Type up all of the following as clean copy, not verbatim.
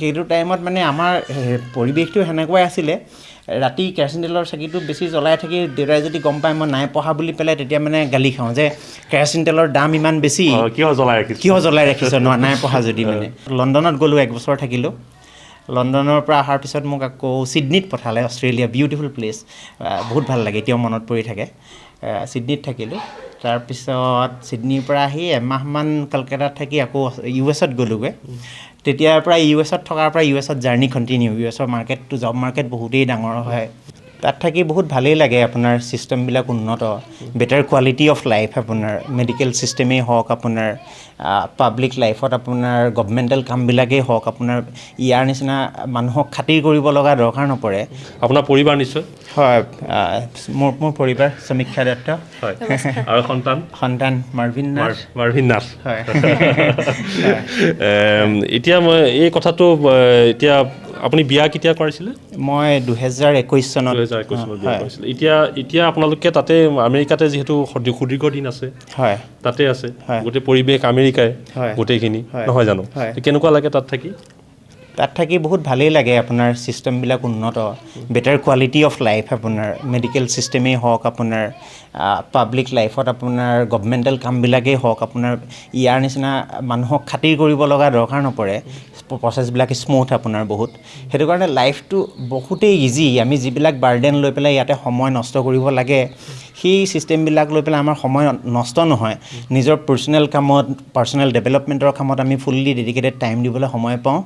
সেইটো টাইমত মানে আমাৰ পৰিৱেশটো সেনেকুৱাই আছিলে। ৰাতি কেৰাচিন তেলৰ চাকিটো বেছি জ্বলাই থাকি দেউতাই যদি গম পায় মই নাই পঢ়া বুলি পেলাই, তেতিয়া মানে গালি খাওঁ যে কেৰাচিন তেলৰ দাম ইমান বেছি, কিয় জ্বলাই ৰাখিছ? কিয় জ্বলাই ৰাখিছ নাই পঢ়া যদি। মানে লণ্ডনত গ'লোঁ, এক বছৰ থাকিলোঁ। লণ্ডনৰ পৰা অহাৰ পিছত মোক আকৌ ছিডনীত পঠালে, অষ্ট্ৰেলিয়া, বিউটিফুল প্লেচ, বহুত ভাল লাগে, এতিয়াও মনত পৰি থাকে। ছিডনীত থাকিলোঁ। তাৰপিছত ছিডনীৰ পৰা আহি এমাহমান কলকাতাত থাকি আকৌ ইউ এছত গ'লোগৈ। তেতিয়াৰ পৰা ইউ এছত থকাৰ পৰা ইউ এছত জাৰ্ণি কণ্টিনিউ। ইউ এছৰ মাৰ্কেটটো, জব মাৰ্কেট বহুতেই ডাঙৰ হয়। তাত থাকি বহুত ভালেই লাগে। আপোনাৰ ছিষ্টেমবিলাক উন্নত, বেটাৰ কোৱালিটি অফ লাইফ, আপোনাৰ মেডিকেল ছিষ্টেমেই হওক, আপোনাৰ পাব্লিক লাইফত আপোনাৰ গভমেণ্টেল কামবিলাকেই হওক, আপোনাৰ ইয়াৰ নিচিনা মানুহক খাতিৰ কৰিব লগা দৰকাৰ নপৰে। আপোনাৰ পৰিবাৰ নিশ্চয়? হয়, মোৰ পৰিবাৰ সমীক্ষা দত্ত। হয়, আৰু সন্তান? সন্তান মাৰ্ভিন নাথ। মাৰ্ভিন নাথ। হয়। এতিয়া মই এই কথাটো, এতিয়া আপুনি বিয়া কেতিয়া কৰাইছিলে? মই 2021 চনত। 2021 চনত বিয়া কৰিছিলে। এতিয়া আপোনালোকে তাতে আমেৰিকাতে যিহেতু সুদীৰ্ঘ দিন আছে, হয়, তাতে আছে, হয়। গোটেই পৰিৱেশ আমেৰিকাই হয়। গোটেইখিনি, হয়। নহয় জানো? হয়। কেনেকুৱা লাগে তাত থাকি? তাত থাকি বহুত ভালেই লাগে। আপোনাৰ ছিষ্টেমবিলাক উন্নত, বেটাৰ কোৱালিটি অফ লাইফ, আপোনাৰ মেডিকেল ছিষ্টেমেই হওক, আপোনাৰ পাব্লিক লাইফত আপোনাৰ গভমেণ্টেল কামবিলাকেই হওক, আপোনাৰ ইয়াৰ নিচিনা মানুহক খাতিৰ কৰিব লগা দৰকাৰ নপৰে। প্ৰচেছবিলাক স্মুথ আপোনাৰ বহুত। সেইটো কাৰণে লাইফটো বহুতেই ইজি। আমি যিবিলাক বাৰ্ডেন লৈ পেলাই ইয়াতে সময় নষ্ট কৰিব লাগে, সেই ছিষ্টেমবিলাক লৈ পেলাই আমাৰ সময় নষ্ট নহয়। নিজৰ পাৰ্চনেল কামত, পাৰ্চনেল ডেভেলপমেণ্টৰ কামত আমি ফুল্লি ডেডিকেটেড টাইম দিবলৈ সময় পাওঁ।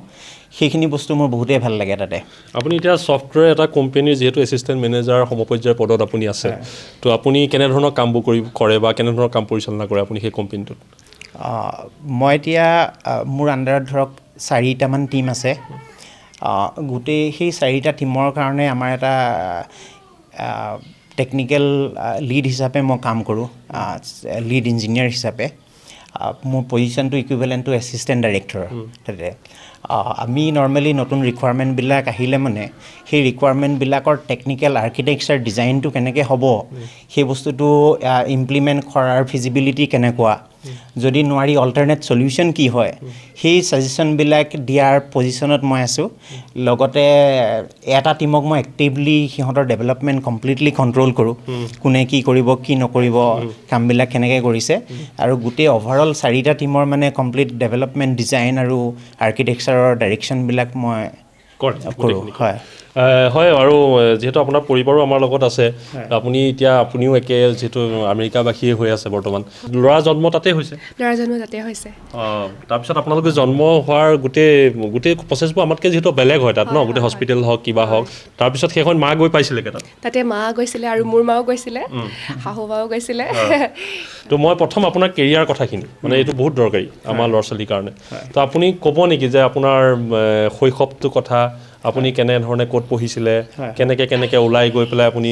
সেইখিনি বস্তু মোৰ বহুতেই ভাল লাগে তাতে। আপুনি এতিয়া ছফ্টৱেৰ এটা কোম্পানীৰ যিহেতু এছিষ্টেণ্ট মেনেজাৰ সমপৰ্যায়ৰ পদত আপুনি আছে, তো আপুনি কেনেধৰণৰ কামবোৰ কৰে বা কেনেধৰণৰ কাম পৰিচালনা কৰে আপুনি সেই কোম্পানীটোত? মই এতিয়া মোৰ আণ্ডাৰত ধৰক চাৰিটামান টীম আছে। গোটেই সেই চাৰিটা টীমৰ কাৰণে আমাৰ এটা টেকনিকেল লিড হিচাপে মই কাম কৰোঁ, লিড ইঞ্জিনিয়াৰ হিচাপে। মোৰ পজিশ্যনটো ইকুইভেলেণ্ট টু এছিষ্টেণ্ট ডাইৰেক্টৰ। তাতে আমি নৰ্মেলি নতুন ৰিকুৱাৰমেণ্টবিলাক আহিলে মানে সেই ৰিকুৱাৰমেণ্টবিলাকৰ টেকনিকেল আৰ্কিটেকচাৰ ডিজাইনটো কেনেকৈ হ'ব, সেই বস্তুটো ইমপ্লিমেণ্ট কৰাৰ ফিজিবিলিটি কেনেকুৱা, যদি নোৱাৰি অল্টাৰনেট চলিউশ্যন কি হয়, সেই ছাজেশ্যনবিলাক দিয়াৰ পজিশ্যনত মই আছোঁ। লগতে এটা টীমক মই এক্টিভলি সিহঁতৰ ডেভেলপমেণ্ট কমপ্লিটলি কণ্ট্ৰল কৰোঁ, কোনে কি কৰিব, কি নকৰিব, কামবিলাক কেনেকৈ কৰিছে, আৰু গোটেই অভাৰঅল চাৰিটা টীমৰ মানে কমপ্লিট ডেভেলপমেণ্ট, ডিজাইন আৰু আৰ্কিটেকচাৰৰ ডাইৰেকশ্যনবিলাক মই কৰে? কৰোঁ, হয়। হয়, আৰু যিহেতু আপোনাৰ পৰিবাৰো আমাৰ লগত আছে, আপুনি এতিয়া আপুনিও একে যিহেতু আমেৰিকাবাসীয়ে হৈ আছে বৰ্তমান। ল'ৰা জন্ম তাতে হৈছে? ল'ৰা জন্ম তাতে হৈছে। অঁ, তাৰপিছত আপোনালোকে জন্ম হোৱাৰ গোটেই প্ৰচেছবোৰ আমাতকৈ যিহেতু বেলেগ হয় তাত ন, গোটেই হস্পিটেল হওক, কিবা হওক, তাৰপিছত সেইখন মা গৈ পাইছিলেগৈ তাত? তাতে মা গৈছিলে আৰু মোৰ মাও গৈছিলে, শাহু মাও গৈছিলে। তো মই প্ৰথম আপোনাৰ কেৰিয়াৰ কথাখিনি, মানে এইটো বহুত দৰকাৰী আমাৰ ল'ৰা ছোৱালীৰ কাৰণে। তো আপুনি ক'ব নেকি যে আপোনাৰ শৈশৱটো কথা, আপুনি কেনেধৰণে ক'ত পঢ়িছিলে, কেনেকৈ কেনেকৈ ওলাই গৈ পেলাই আপুনি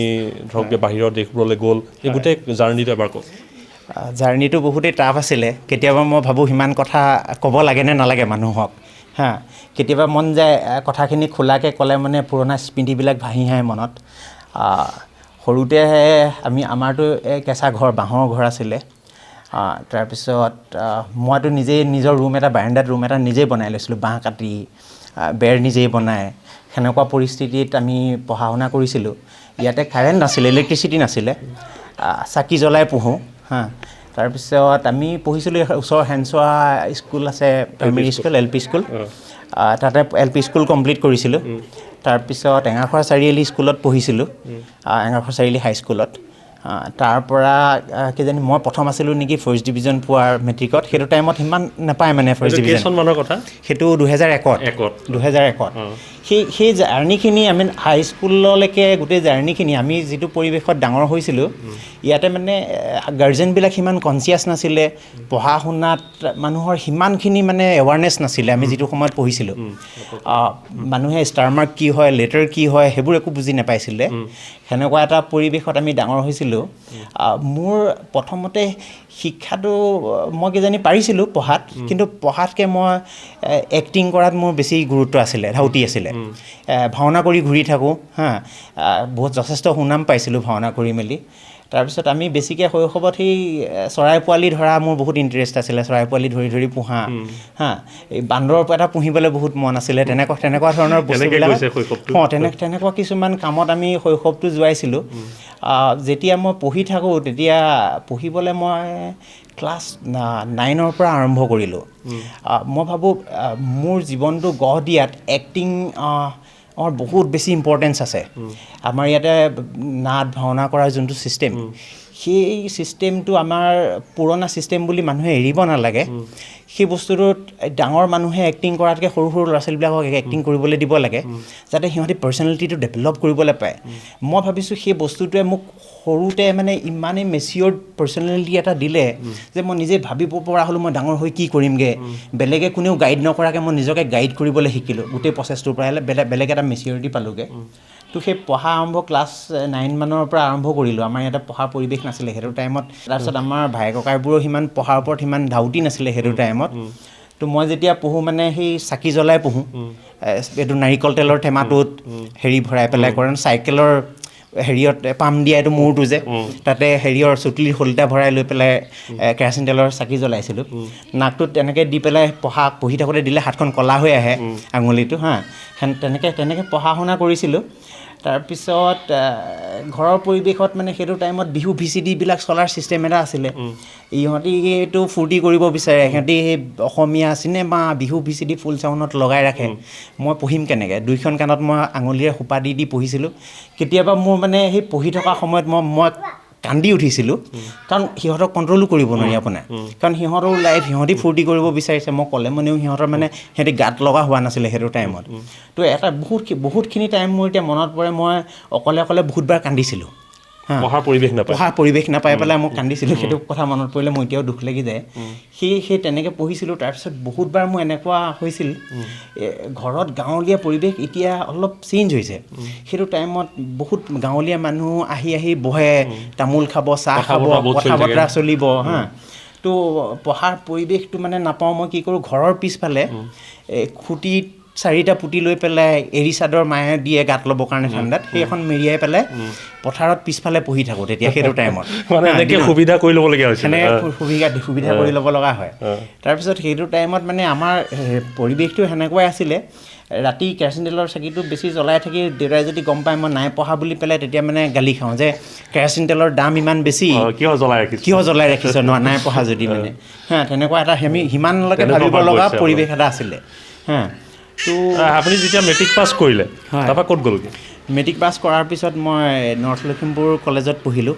ধৰক বাহিৰৰ দেশবোৰলৈ গ'ল, এই গোটেই জাৰ্ণিটো এবাৰ কওক। জাৰ্ণিটো বহুতেই টাফ আছিলে। কেতিয়াবা মই ভাবোঁ সিমান কথা ক'ব লাগেনে নালাগে মানুহক। হা, কেতিয়াবা মন যায় কথাখিনি খোলাকৈ ক'লে মানে পুৰণা স্মৃতিবিলাক ভাহি আহে মনত। সৰুতে আমি আমাৰতো এই কেঁচা ঘৰ, বাঁহৰ ঘৰ আছিলে। তাৰপিছত মইতো নিজেই নিজৰ ৰুম এটা, বাৰাণ্ডাত ৰুম এটা নিজেই বনাই লৈছিলোঁ, বাঁহ কাটি, বেৰ নিজেই বনাই। সেনেকুৱা পৰিস্থিতিত আমি পঢ়া শুনা কৰিছিলোঁ। ইয়াতে কাৰেণ্ট নাছিলে, ইলেক্ট্ৰিচিটি নাছিলে, চাকি জ্বলাই পঢ়োঁ। হা, তাৰপিছত আমি পঢ়িছিলোঁ ওচৰৰ শেনচোৱা স্কুল আছে, primary school, L P school, তাতে এল পি স্কুল কমপ্লিট কৰিছিলোঁ। তাৰপিছত এঙাৰখোৱা চাৰিআলি স্কুলত পঢ়িছিলোঁ, এঙাৰখোৱা চাৰিআলি হাইস্কুলত। তাৰ পৰা কিজানি মই প্ৰথম আছিলোঁ নেকি ফাৰ্ষ্ট ডিভিজন পোৱাৰ মেট্ৰিকত। সেইটো টাইমত সিমান নাপায় মানে ফাৰ্ষ্ট এইটো ডিভিজন। কেইচনমানৰ কথা? সেইটো 2001ত। একত। 2001ত। সেই জাৰ্ণিখিনি, আমি হাইস্কুললৈকে গোটেই জাৰ্ণিখিনি, আমি যিটো পৰিৱেশত ডাঙৰ হৈছিলোঁ, ইয়াতে মানে গাৰ্জেনবিলাক সিমান কনচিয়াছ নাছিলে, পঢ়া শুনাত মানুহৰ সিমানখিনি মানে এৱাৰনেছ নাছিলে। আমি যিটো সময়ত পঢ়িছিলোঁ, মানুহে ষ্টাৰ মাৰ্ক কি হয়, লেটাৰ কি হয়, সেইবোৰ একো বুজি নাপাইছিলে। সেনেকুৱা এটা পৰিৱেশত আমি ডাঙৰ হৈছিলোঁ। মোৰ প্ৰথমতে শিক্ষাটো মই কিজানি পাৰিছিলোঁ পঢ়াত, কিন্তু পঢ়াতকৈ মই এক্টিং কৰাত মোৰ বেছি গুৰুত্ব আছিলে, ধাউতি আছিলে। ভাওনা কৰি ঘূৰি থাকোঁ। হা, বহুত যথেষ্ট সুনাম পাইছিলোঁ ভাওনা কৰি মেলি। তাৰপিছত আমি বেছিকৈ শৈশৱত সেই চৰাই পোৱালি ধৰা মোৰ বহুত ইণ্টাৰেষ্ট আছিলে, চৰাই পোৱালি ধৰি ধৰি পোহা, হা, এই বান্দৰ এটা পুহিবলৈ বহুত মন আছিলে, তেনেকুৱা তেনেকুৱা ধৰণৰ বস্তুবিলাক। অঁ, তেনেকুৱা কিছুমান কামত আমি শৈশৱটো যোৱাইছিলোঁ। যেতিয়া মই পঢ়ি থাকোঁ তেতিয়া পঢ়িবলৈ মই ক্লাছ 9ৰ পৰা আৰম্ভ কৰিলোঁ। মই ভাবোঁ মোৰ জীৱনটো গঢ় দিয়াত এক্টিং বহুত বেছি ইম্পৰ্টেঞ্চ আছে। আমাৰ ইয়াতে নাট ভাওনা কৰা যোনটো ছিষ্টেম, সেই ছিষ্টেমটো আমাৰ পুৰণা ছিষ্টেম বুলি মানুহে এৰিব নালাগে। সেই বস্তুটোত ডাঙৰ মানুহে এক্টিং কৰাতকৈ সৰু সৰু ল'ৰা ছোৱালীবিলাকক এক্টিং কৰিবলৈ দিব লাগে, যাতে সিহঁতি পাৰ্চনেলিটিটো ডেভেলপ কৰিবলৈ পায়। মই ভাবিছোঁ সেই বস্তুটোৱে মোক সৰুতে মানে ইমানেই মেচিয়ৰ্ড পাৰ্চনেলিটি এটা দিলে যে মই নিজে ভাবিব পৰা হ'লোঁ মই ডাঙৰ হৈ কি কৰিমগৈ। বেলেগে কোনেও গাইড নকৰাকৈ মই নিজকে গাইড কৰিবলৈ শিকিলোঁ। গোটেই প্ৰচেছটোৰ পৰা বেলেগ এটা মেচিয়ৰিটি পালোঁগৈ। তো সেই পঢ়া আৰম্ভ ক্লাছ 9 মানৰ পৰা আৰম্ভ কৰিলোঁ। আমাৰ ইয়াতে পঢ়াৰ পৰিৱেশ নাছিলে সেইটো টাইমত। তাৰপিছত আমাৰ ভাই ককাইবোৰো সিমান পঢ়াৰ ওপৰত সিমান ধাউতি নাছিলে সেইটো টাইমত। তো মই যেতিয়া পঢ়োঁ মানে সেই চাকি জ্বলাই পঢ়োঁ, এইটো নাৰিকল তেলৰ টেমাটোত হেৰি ভৰাই পেলাই, কাৰণ চাইকেলৰ হেৰিয়ত পাম দিয়া এইটো মূৰটো যে, তাতে হেৰিয়ৰ চুটলিৰ শলিতা ভৰাই লৈ পেলাই কেৰাচিন তেলৰ চাকি জ্বলাইছিলোঁ। নাকটোত তেনেকৈ দি পেলাই পঢ়ি থাকোঁতে দিলে হাতখন ক'লা হৈ আহে আঙুলিটো, হা, তেনেকৈ পঢ়া শুনা কৰিছিলোঁ। তাৰপিছত ঘৰৰ পৰিৱেশত মানে সেইটো টাইমত বিহু VCDবিলাক চলাৰ ছিষ্টেম এটা আছিলে। ইহঁতি সেইটো ফূৰ্তি কৰিব বিচাৰে, সিহঁতি সেই অসমীয়া চিনেমা বিহু VCD ফুল চাউণ্ডত লগাই ৰাখে। মই পঢ়িম কেনেকৈ? দুইখন কাণত মই আঙুলিৰে সোপা দি দি পঢ়িছিলোঁ। কেতিয়াবা মোৰ মানে সেই পঢ়ি থকা সময়ত মই কান্দি উঠিছিলোঁ, কাৰণ সিহঁতক কণ্ট্ৰলো কৰিব নোৱাৰি আপোনাৰ, কাৰণ সিহঁতৰ লাইফ সিহঁতি ফূৰ্তি কৰিব বিচাৰিছে। মই ক'লে মানেও সিহঁতৰ মানে সিহঁতি গাত লগা হোৱা নাছিলে সেইটো টাইমত। তো এটা বহুতখিনি টাইম মোৰ এতিয়া মনত পৰে, মই অকলে অকলে বহুতবাৰ কান্দিছিলোঁ। পঢ়াৰ পৰিৱেশ নাপায়, পঢ়াৰ পৰিৱেশ নাপাই পেলাই মই কান্দিছিলোঁ। সেইটো কথা মনত পৰিলে মোৰ এতিয়াও দুখ লাগি যায়। সেই তেনেকৈ পঢ়িছিলোঁ। তাৰপিছত বহুতবাৰ মোৰ এনেকুৱা হৈছিল, ঘৰত গাঁৱলীয়া পৰিৱেশ এতিয়া অলপ চেঞ্জ হৈছে। সেইটো টাইমত বহুত গাঁৱলীয়া মানুহ আহি আহি বহে, তামোল খাব, চাহ খাব, কথা বতৰা চলিব, হা। তো পঢ়াৰ পৰিৱেশটো মানে নাপাওঁ। মই কি কৰোঁ, ঘৰৰ পিছফালে খুঁটিত 4টা পুতি লৈ পেলাই এৰী চাদৰ মায়ে দিয়ে গাত ল'বৰ কাৰণে ঠাণ্ডাত, সেইখন মেৰিয়াই পেলাই পথাৰত পিছফালে পঢ়ি থাকোঁ তেতিয়া সেইটো টাইমত। মানে এনেকৈ সুবিধা কৰি ল'বলগীয়া হৈছিলে, এনেকৈ সুবিধা কৰি ল'ব লগা হয়। তাৰপিছত সেইটো টাইমত মানে আমাৰ পৰিৱেশটো সেনেকুৱাই আছিলে। ৰাতি কেৰাচিন তেলৰ চাকিটো বেছি জ্বলাই থাকি দেউতাই যদি গম পায় মই নাই পঢ়া বুলি পেলাই, তেতিয়া মানে গালি খাওঁ যে কেৰাচিন তেলৰ দাম ইমান বেছি, কিয় জ্বলাই ৰাখিছ নাই পঢ়া যদি, মানে হা, তেনেকুৱা এটা আমি সিমানলৈকে ভাবিব লগা পৰিৱেশ এটা আছিলে, হা। তো আপুনি যেতিয়া মেট্ৰিক পাছ কৰিলে তাৰপৰা ক'ত গ'লগৈ? মেট্ৰিক পাছ কৰাৰ পিছত মই নৰ্থ লখিমপুৰ কলেজত পঢ়িলোঁ,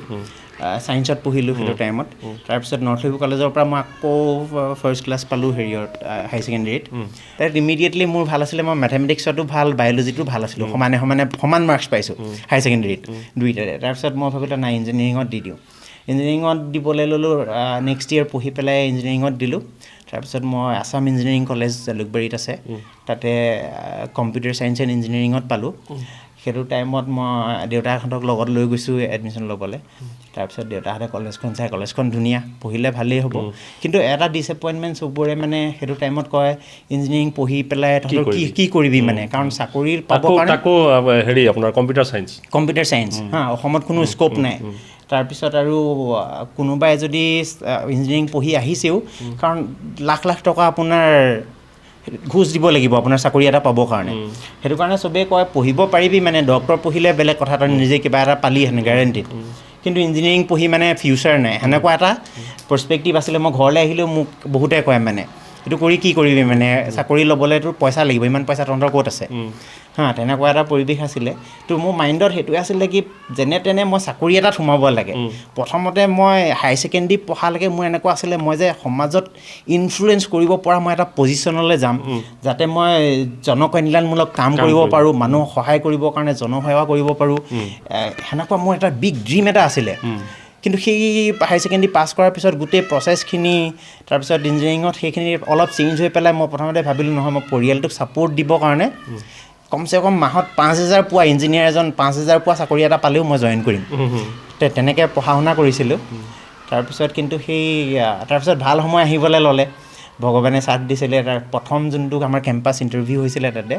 ছায়েন্সত পঢ়িলোঁ সেইটো টাইমত। তাৰপিছত নৰ্থ লখিমপুৰ কলেজৰ পৰা মই আকৌ ফাৰ্ষ্ট ক্লাছ পালোঁ হেৰিয়ত হাই ছেকেণ্ডেৰীত। তাত ইমিডিয়েটলি মোৰ ভাল আছিলে, মই মেথমেটিক্সতো ভাল, বায়'লজিতো ভাল আছিলোঁ, সমানে সমানে সমান মাৰ্কছ পাইছোঁ হাই ছেকেণ্ডেৰীত দুইটাতে। তাৰপিছত মই ভাবিলোঁ নাই, ইঞ্জিনিয়াৰিঙত দি দিওঁ। ইঞ্জিনিয়াৰিঙত দিবলৈ ল'লোঁ, নেক্সট ইয়েৰ পঢ়ি পেলাই ইঞ্জিনিয়াৰিঙত দিলোঁ। তাৰপিছত মই আছাম ইঞ্জিনিয়াৰিং কলেজ জালুকবাৰীত আছে, তাতে কম্পিউটাৰ ছায়েন্স এণ্ড ইঞ্জিনিয়াৰিঙত পালোঁ। সেইটো টাইমত মই দেউতাহঁতক লগত লৈ গৈছোঁ এডমিশ্যন ল'বলৈ। তাৰপিছত দেউতাহঁতে কলেজখন চাই, কলেজখন ধুনীয়া, পঢ়িলে ভালেই হ'ব, কিন্তু এটা ডিছএপইণ্টমেণ্ট চবৰে মানে সেইটো টাইমত কয় ইঞ্জিনিয়াৰিং পঢ়ি পেলাই তহঁতৰ কি কি কৰিবি মানে, কাৰণ চাকৰি পাব কাৰণে হেৰি আপোনাৰ কম্পিউটাৰ ছায়েন্স, হা, অসমত কোনো স্ক'প নাই। তাৰপিছত আৰু কোনোবাই যদি ইঞ্জিনিয়াৰিং পঢ়ি আহিছেও, কাৰণ লাখ লাখ টকা আপোনাৰ ঘোচ দিব লাগিব আপোনাৰ চাকৰি এটা পাবৰ কাৰণে। সেইটো কাৰণে চবেই কয় পঢ়িব পাৰিবি মানে, ডক্টৰ পঢ়িলে বেলেগ কথা, তই নিজে কিবা এটা পালি হেনে গেৰেণ্টিত, কিন্তু ইঞ্জিনিয়াৰিং পঢ়ি মানে ফিউচাৰ নাই, সেনেকুৱা এটা পাৰ্চপেক্টিভ আছিলে। মই ঘৰলৈ আহিলেও মোক বহুতে কয় মানে এইটো কৰি কি কৰিবি মানে, চাকৰি ল'বলৈতো পইচা লাগিব, ইমান পইচা তহঁতৰ ক'ত আছে, হা, তেনেকুৱা এটা পৰিৱেশ আছিলে। তো মোৰ মাইণ্ডত সেইটোৱে আছিলে কি যেনে তেনে মই চাকৰি এটাত সোমাব লাগে। প্ৰথমতে মই হাই ছেকেণ্ডেৰী পঢ়ালৈকে মোৰ এনেকুৱা আছিলে, মই যে সমাজত ইনফ্লুৱেঞ্চ কৰিব পৰা মই এটা পজিশ্যনলৈ যাম, যাতে মই জনকল্যাণমূলক কাম কৰিব পাৰোঁ, মানুহক সহায় কৰিবৰ কাৰণে জনসেৱা কৰিব পাৰোঁ, সেনেকুৱা মোৰ এটা বিগ ড্ৰিম এটা আছিলে। কিন্তু সেই হাই ছেকেণ্ডেৰী পাছ কৰাৰ পিছত গোটেই প্ৰচেছখিনি, তাৰপিছত ইঞ্জিনিয়াৰিঙত সেইখিনি অলপ চেঞ্জ হৈ পেলাই মই প্ৰথমতে ভাবিলোঁ নহয়, মই পৰিয়ালটোক ছাপৰ্ট দিবৰ কাৰণে কমচে কম মাহত 5,000 পোৱা ইঞ্জিনিয়াৰ এজন 5,000 পোৱা চাকৰি এটা পালেও মই জইন কৰিম, তেনেকৈ পঢ়া শুনা কৰিছিলোঁ। তাৰপিছত কিন্তু সেই তাৰপিছত ভাল সময় আহিবলৈ ল'লে, ভগৱানে চাথ দিছিলে। তাৰ প্ৰথম যোনটো আমাৰ কেম্পাছ ইণ্টাৰভিউ হৈছিলে তাতে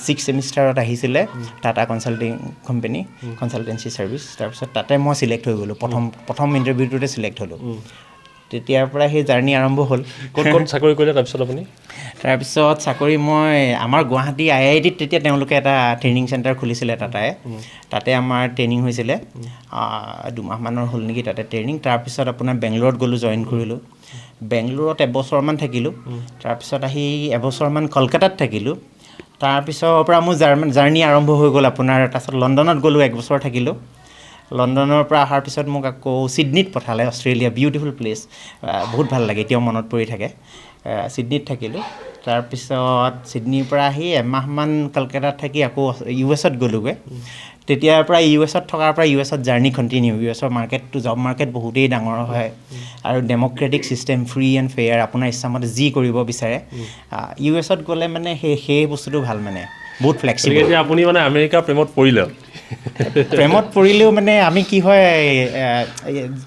ছিক্স ছেমিষ্টাৰত আহিছিলে Tata consulting company, consultancy service. তাৰপিছত তাতে মই চিলেক্ট হৈ গ'লোঁ, প্ৰথম প্ৰথম ইণ্টাৰভিউটোতে চিলেক্ট হ'লোঁ। তেতিয়াৰ পৰা সেই জাৰ্ণি আৰম্ভ হ'ল। ক'ত ক'ত চাকৰি কৰিলে তাৰপিছত আপুনি? তাৰপিছত চাকৰি মই আমাৰ গুৱাহাটী আইআইটিত তেতিয়া তেওঁলোকে এটা ট্ৰেইনিং চেণ্টাৰ খুলিছিলে টাটাই, তাতে আমাৰ ট্ৰেইনিং হৈছিলে, 2 মাহমানৰ হ'ল নেকি তাতে ট্ৰেইনিং। তাৰপিছত আপোনাৰ বেংগলোৰত গ'লোঁ, জইন কৰিলোঁ। বেংগলোৰত এবছৰমান থাকিলোঁ। তাৰপিছত আহি এবছৰমান কলকাতাত থাকিলোঁ। তাৰপিছৰ পৰা মোৰ জাৰ্ণি আৰম্ভ হৈ গ'ল আপোনাৰ। তাৰপিছত লণ্ডনত গ'লোঁ, এক বছৰ থাকিলোঁ। লণ্ডনৰ পৰা অহাৰ পিছত মোক আকৌ ছিডনীত পঠালে, অষ্ট্ৰেলিয়া, বিউটিফুল প্লেচ, বহুত ভাল লাগে, এতিয়াও মনত পৰি থাকে। ছিডনীত থাকিলোঁ। তাৰপিছত ছিডনীৰ পৰা আহি এমাহমান কলকাতাত থাকি আকৌ ইউ এছত গ'লোগৈ। তেতিয়াৰ পৰা ইউ এছত থকাৰ পৰা ইউ এছত জাৰ্ণি কণ্টিনিউ। ইউ এছৰ মাৰ্কেটটো, জব মাৰ্কেট বহুতেই ডাঙৰ হয় আৰু democratic system, free and fair, আপোনাৰ ইচ্ছামতে যি কৰিব বিচাৰে। ইউ এছত গ'লে মানে সেই সেই বস্তুটো ভাল, মানে বহুত ফ্লেক্সিবল। গতিকে এতিয়া আপুনি মানে আমেৰিকাৰ প্ৰেমত পৰিলে? প্ৰেমত পৰিলেও মানে আমি কি হয়,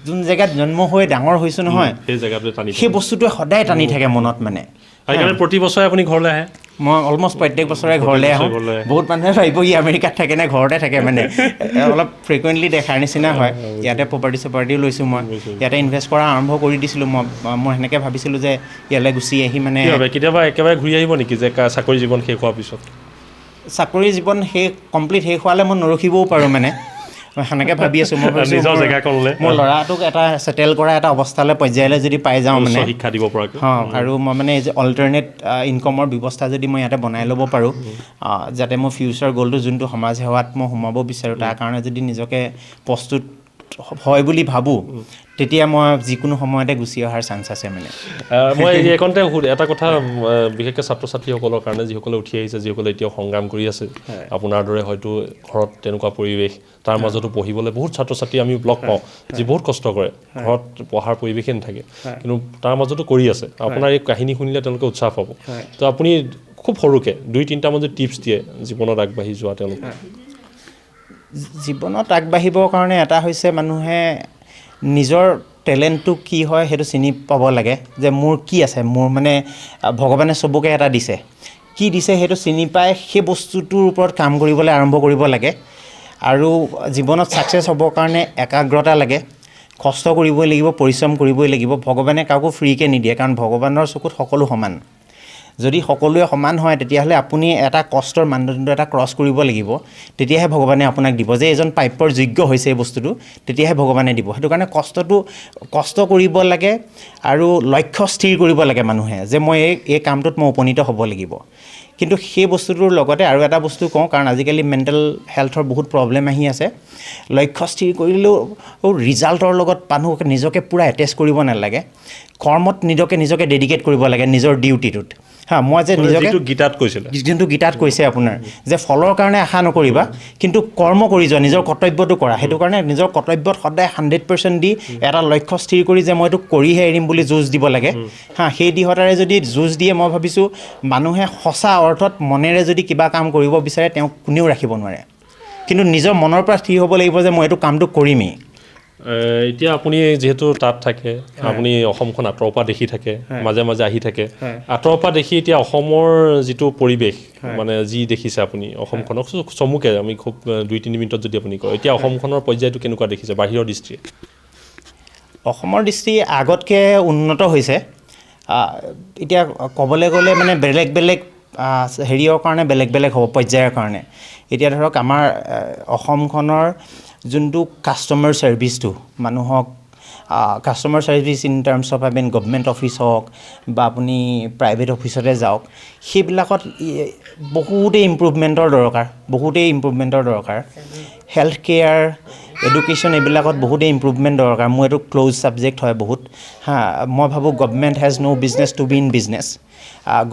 যোন জেগাত জন্ম হৈ ডাঙৰ হৈছোঁ নহয়, সেই জেগাটোৱে টানি সেই বস্তুটোৱে সদায় টানি থাকে মনত মানে। সেইকাৰণে প্ৰতি বছৰে আপুনি ঘৰলৈ আহে? মই অলমষ্ট প্ৰত্যেক বছৰে ঘৰলৈ আহোঁ। ঘৰলৈ আহে। বহুত মানুহে ভাবিব ই আমেৰিকাত থাকে নে ঘৰতে থাকে, মানে অলপ ফ্ৰিকুৱেণ্টলি দেখাৰ নিচিনা হয়। ইয়াতে প্ৰপাৰ্টি চপাৰ্টিও লৈছোঁ মই, ইয়াতে ইনভেষ্ট কৰা আৰম্ভ কৰি দিছিলোঁ মই। মই সেনেকৈ ভাবিছিলোঁ যে ইয়ালৈ গুচি আহি মানে কি ভাবে, কেতিয়াবা একেবাৰে ঘূৰি আহিব নেকি যে চাকৰি জীৱন শেষ হোৱাৰ পিছত? চাকৰি জীৱন শেষ, কমপ্লিট শেষ হোৱালে মই নৰখিবও পাৰোঁ, মানে মই সেনেকৈ ভাবি আছোঁ। মই ভাবিছোঁ নিজৰ জেগাকণলৈ। মোৰ ল'ৰাটোক এটা ছেটেল কৰা এটা অৱস্থালৈ, পৰ্যায়লৈ যদি পাই যাওঁ মানে উচ্চ শিক্ষা দিব পৰাকৈ। আৰু মই মানে এই যে অল্টাৰনেট ইনকমৰ ব্যৱস্থা যদি মই ইয়াতে বনাই ল'ব পাৰোঁ, যাতে মোৰ ফিউচাৰ গ'লটো যোনটো সমাজ সেৱাত মই সোমাব বিচাৰোঁ, তাৰ কাৰণে যদি নিজকে প্ৰস্তুত হয় বুলি ভাবোঁ, তেতিয়া মই যিকোনো সময়তে গুচি অহাৰ চান্স আছে মানে। মই এইকণতে এটা কথা, বিশেষকৈ ছাত্ৰ ছাত্ৰীসকলৰ কাৰণে, যিসকলে উঠি আহিছে, যিসকলে এতিয়াও সংগ্ৰাম কৰি আছে, আপোনাৰ দৰে হয়তো ঘৰত তেনেকুৱা পৰিৱেশ, তাৰ মাজতো পঢ়িবলৈ বহুত ছাত্ৰ ছাত্ৰী আমি লগ পাওঁ যি বহুত কষ্ট কৰে, ঘৰত পঢ়াৰ পৰিৱেশেই নাথাকে, কিন্তু তাৰ মাজতো কৰি আছে। আপোনাৰ এই কাহিনী শুনিলে তেওঁলোকে উৎসাহ পাব। তো আপুনি খুব সৰুকৈ দুই তিনিটামান যদি টিপছ দিয়ে জীৱনত আগবাঢ়ি যোৱা তেওঁলোকে। জীৱনত আগবাঢ়িবৰ কাৰণে এটা হৈছে মানুহে নিজৰ টেলেণ্টটো কি হয় সেইটো চিনি পাব লাগে, যে মোৰ কি আছে, মোৰ মানে ভগৱানে চবকে এটা দিছে, কি দিছে সেইটো চিনি পাই সেই বস্তুটোৰ ওপৰত কাম কৰিবলৈ আৰম্ভ কৰিব লাগে। আৰু জীৱনত ছাকচেছ হ'বৰ কাৰণে একাগ্ৰতা লাগে, কষ্ট কৰিবই লাগিব, পৰিশ্ৰম কৰিবই লাগিব। ভগৱানে কাকো ফ্ৰীকৈ নিদিয়ে, কাৰণ ভগৱানৰ চকুত সকলো সমান। যদি সকলোৱে সমান হয়, তেতিয়াহ'লে আপুনি এটা কষ্টৰ মানদণ্ড এটা ক্ৰছ কৰিব লাগিব, তেতিয়াহে ভগৱানে আপোনাক দিব যে এইজন প্ৰাপ্যৰ যোগ্য হৈছে এই বস্তুটো, তেতিয়াহে ভগৱানে দিব। সেইটো কাৰণে কষ্ট কৰিব লাগে আৰু লক্ষ্য স্থিৰ কৰিব লাগে মানুহে যে মই এই এই কামটোত মই উপনীত হ'ব লাগিব। কিন্তু সেই বস্তুটোৰ লগতে আৰু এটা বস্তু কওঁ, কাৰণ আজিকালি মেণ্টেল হেল্থৰ বহুত প্ৰব্লেম আহি আছে। লক্ষ্য স্থিৰ কৰিলেও ৰিজাল্টৰ লগত মানুহ নিজকে পূৰা এটেচ কৰিব নালাগে। কৰ্মত নিজকে নিজকে ডেডিকেট কৰিব লাগে, নিজৰ ডিউটিটোত। হা, মই যে নিজকে যিটো গীতাত কৈছিলে। যোনটো গীতাত কৈছে আপোনাৰ যে ফলৰ কাৰণে আশা নকৰিবা, কিন্তু কৰ্ম কৰি যোৱা, নিজৰ কৰ্তব্যটো কৰা। সেইটো কাৰণে নিজৰ কৰ্তব্যত সদায় 100% দি এটা লক্ষ্য স্থিৰ কৰি যে মই এইটো কৰিহে এৰিম বুলি যুঁজ দিব লাগে। হা, সেই দৃঢ়তাৰে যদি যুঁজ দিয়ে, মই ভাবিছোঁ মানুহে সঁচা অৰ্থত মনেৰে যদি কিবা কাম কৰিব বিচাৰে, তেওঁক কোনেও ৰাখিব নোৱাৰে। কিন্তু নিজৰ মনৰ পৰা স্থিৰ হ'ব লাগিব যে মই এইটো কামটো কৰিমেই। এতিয়া আপুনি যিহেতু তাত থাকে, আপুনি অসমখন আঁতৰৰ পৰা দেখি থাকে, মাজে মাজে আহি থাকে। আঁতৰৰ পৰা দেখি এতিয়া অসমৰ যিটো পৰিৱেশ, মানে যি দেখিছে আপুনি অসমখনক চমুকে আমি খুব 2-3 মিনিটত যদি আপুনি কয়, এতিয়া অসমখনৰ পৰ্যায়টো কেনেকুৱা দেখিছে বাহিৰৰ দৃষ্টিৰে? অসমৰ দৃষ্টি আগতকৈ উন্নত হৈছে। এতিয়া ক'বলৈ গ'লে মানে বেলেগ বেলেগ হেৰিয়ৰ কাৰণে বেলেগ বেলেগ হ'ব পৰ্যায়ৰ কাৰণে। এতিয়া ধৰক আমাৰ অসমখনৰ যোনটো কাষ্টমাৰ ছাৰ্ভিচটো, মানুহক customer service in terms of, I mean, government office হওক বা আপুনি প্ৰাইভেট অফিচতে যাওক, সেইবিলাকত বহুতেই ইম্প্ৰুভমেণ্টৰ দৰকাৰ, বহুতেই ইম্প্ৰুভমেণ্টৰ দৰকাৰ। হেল্থ কেয়াৰ, এডুকেশ্যন, এইবিলাকত বহুতেই ইম্প্ৰুভমেণ্ট দৰকাৰ। মোৰ এইটো ক্ল'জ ছাবজেক্ট হয় বহুত। হা, মই ভাবোঁ government has no business to be in business.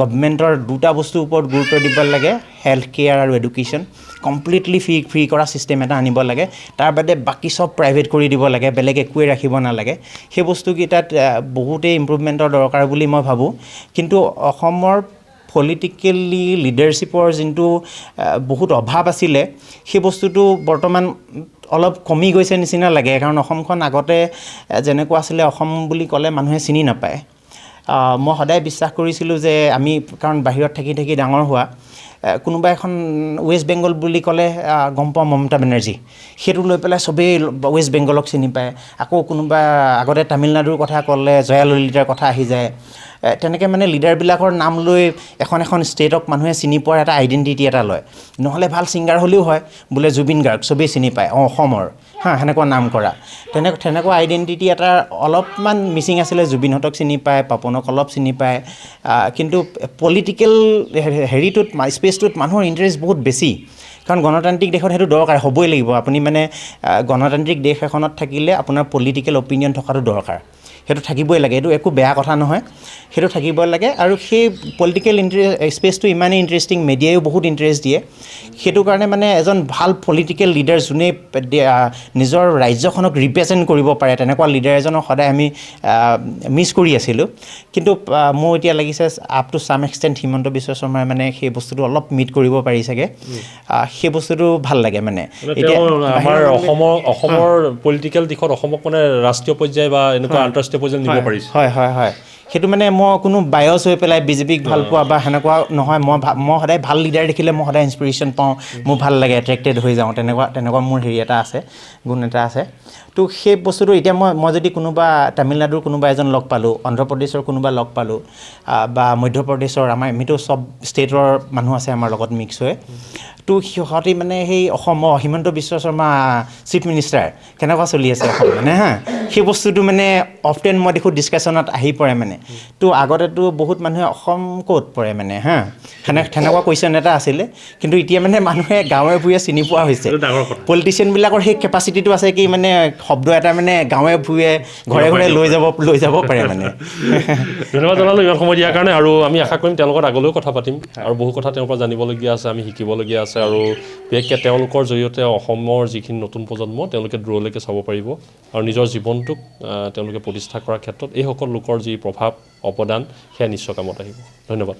গভমেণ্টৰ দুটা বস্তুৰ ওপৰত গুৰুত্ব দিব লাগে, হেল্থ কেয়াৰ আৰু এডুকেশ্যন। কমপ্লিটলি ফ্ৰী ফ্ৰী কৰা ছিষ্টেম এটা আনিব লাগে। তাৰ বাদে বাকী চব প্ৰাইভেট কৰি দিব লাগে, বেলেগ একোৱেই ৰাখিব নালাগে। সেই বস্তুকেইটাত বহুতেই ইম্প্ৰুভমেণ্টৰ দৰকাৰ বুলি মই ভাবোঁ। কিন্তু অসমৰ পলিটিকেলি লিডাৰশ্বিপৰ যোনটো বহুত অভাৱ আছিলে, সেই বস্তুটো বৰ্তমান অলপ কমি গৈছে নিচিনা লাগে। কাৰণ অসমখন আগতে যেনেকুৱা আছিলে, অসম বুলি ক'লে মানুহে চিনি নাপায়। মই সদায় বিশ্বাস কৰিছিলোঁ যে আমি, কাৰণ বাহিৰত থাকি থাকি ডাঙৰ হোৱা, কোনোবা এখন ৱেষ্ট বেংগল বুলি ক'লে গম পাওঁ মমতা বেনাৰ্জী, সেইটো লৈ পেলাই চবেই ৱেষ্ট বেংগলক চিনি পায়। আকৌ কোনোবা আগতে তামিলনাডুৰ কথা ক'লে জয়াললিতাৰ কথা আহি যায়। তেনেকৈ মানে লিডাৰবিলাকৰ নাম লৈ এখন এখন ষ্টেটক মানুহে চিনি পোৱাৰ এটা আইডেণ্টিটি এটা লয়। নহ'লে ভাল ছিংগাৰ হ'লেও হয়, বোলে জুবিন গাৰ্গ চবেই চিনি পায়, অঁ অসমৰ, হা, সেনেকুৱা নাম কৰা, তেনেকুৱা আইডেণ্টিটি এটা অলপমান মিচিং আছিলে। জুবিনহঁতক চিনি পায়, পাপনক অলপ চিনি পায়, কিন্তু পলিটিকেল হেৰিটোত স্পেচটোত মানুহৰ ইণ্টাৰেষ্ট বহুত বেছি। কাৰণ গণতান্ত্ৰিক দেশত সেইটো দৰকাৰ হ'বই লাগিব। আপুনি মানে গণতান্ত্ৰিক দেশ এখনত থাকিলে আপোনাৰ পলিটিকেল অপিনিয়ন থকাটো দৰকাৰ, সেইটো থাকিবই লাগে, এইটো একো বেয়া কথা নহয়, সেইটো থাকিব লাগে। আৰু সেই পলিটিকেল স্পেচটো ইমানেই ইণ্টাৰেষ্টিং, মিডিয়াইও বহুত ইণ্টাৰেষ্ট দিয়ে। সেইটো কাৰণে মানে এজন ভাল পলিটিকেল লিডাৰ যোনে নিজৰ ৰাজ্যখনক ৰিপ্ৰেজেণ্ট কৰিব পাৰে, তেনেকুৱা লিডাৰ এজনক সদায় আমি মিছ কৰি আছিলোঁ। কিন্তু মোৰ এতিয়া লাগিছে up to some extent Himanta Biswa শৰ্মাই মানে সেই বস্তুটো অলপ মিট কৰিব পাৰিছেগৈ, সেই বস্তুটো ভাল লাগে। মানে এতিয়া আমাৰ অসমৰ পলিটিকেল দিশত অসমক মানে ৰাষ্ট্ৰীয় পৰ্যায় বা এনেকুৱা আন্তঃৰাষ্ট্ৰীয় পৰ্যায়ত নিব পাৰিছে। হয় হয় হয়, সেইটো মানে মই কোনো বায়ছ হৈ পেলাই বিজেপিক ভাল পোৱা বা সেনেকুৱা নহয়। মই সদায় ভাল লিডাৰ দেখিলে মই সদায় ইনস্পিৰেশ্যন পাওঁ, মোৰ ভাল লাগে, এট্ৰেক্টেড হৈ যাওঁ, তেনেকুৱা মোৰ হেৰি এটা আছে, গুণ এটা আছে। তো সেই বস্তুটো এতিয়া মই যদি কোনোবা তামিলনাডুৰ কোনোবা এজন লগ পালোঁ, অন্ধ্ৰপ্ৰদেশৰ কোনোবা লগ পালোঁ, বা মধ্যপ্ৰদেশৰ, আমাৰ আমিতো চব ষ্টেটৰ মানুহ আছে আমাৰ লগত মিক্স হৈ, তো সিহঁতি মানে সেই অসমৰ হিমন্ত বিশ্ব শৰ্মা চিফ মিনিষ্টাৰ কেনেকুৱা চলি আছে অসম মানে, হা, সেই বস্তুটো মানে অফটেন মই দেখোঁ ডিছকাশ্যনত আহি পৰে মানে। তো আগতেতো বহুত মানুহে অসম ক'ত পৰে মানে, হা, সেনেকুৱা কুৱেশ্যন এটা আছিলে। কিন্তু এতিয়া মানে মানুহে গাঁৱে ভূঞে চিনি পোৱা হৈছে। পলিটিচিয়ানবিলাকৰ সেই কেপাচিটিটো আছে কি মানে শব্দ এটা মানে গাঁৱে ভূঞে ঘৰে ঘৰে লৈ যাব পাৰে মানে। ধন্যবাদ জনালোঁ ইমান সময় দিয়াৰ কাৰণে, আৰু আমি আশা কৰিম তেওঁলোকৰ আগলৈও কথা পাতিম আৰু বহু কথা তেওঁৰ পৰা জানিবলগীয়া আছে, আমি শিকিবলগীয়া আছে, আৰু বিশেষকৈ তেওঁলোকৰ জৰিয়তে অসমৰ যিখিনি নতুন প্ৰজন্ম তেওঁলোকে দূৰলৈকে চাব পাৰিব আৰু নিজৰ জীৱনটোক তেওঁলোকে প্ৰতিষ্ঠা কৰাৰ ক্ষেত্ৰত এইসকল লোকৰ যি প্ৰভাৱ, অৱদান, সেয়া নিশ্চয় কামত আহিব। ধন্যবাদ।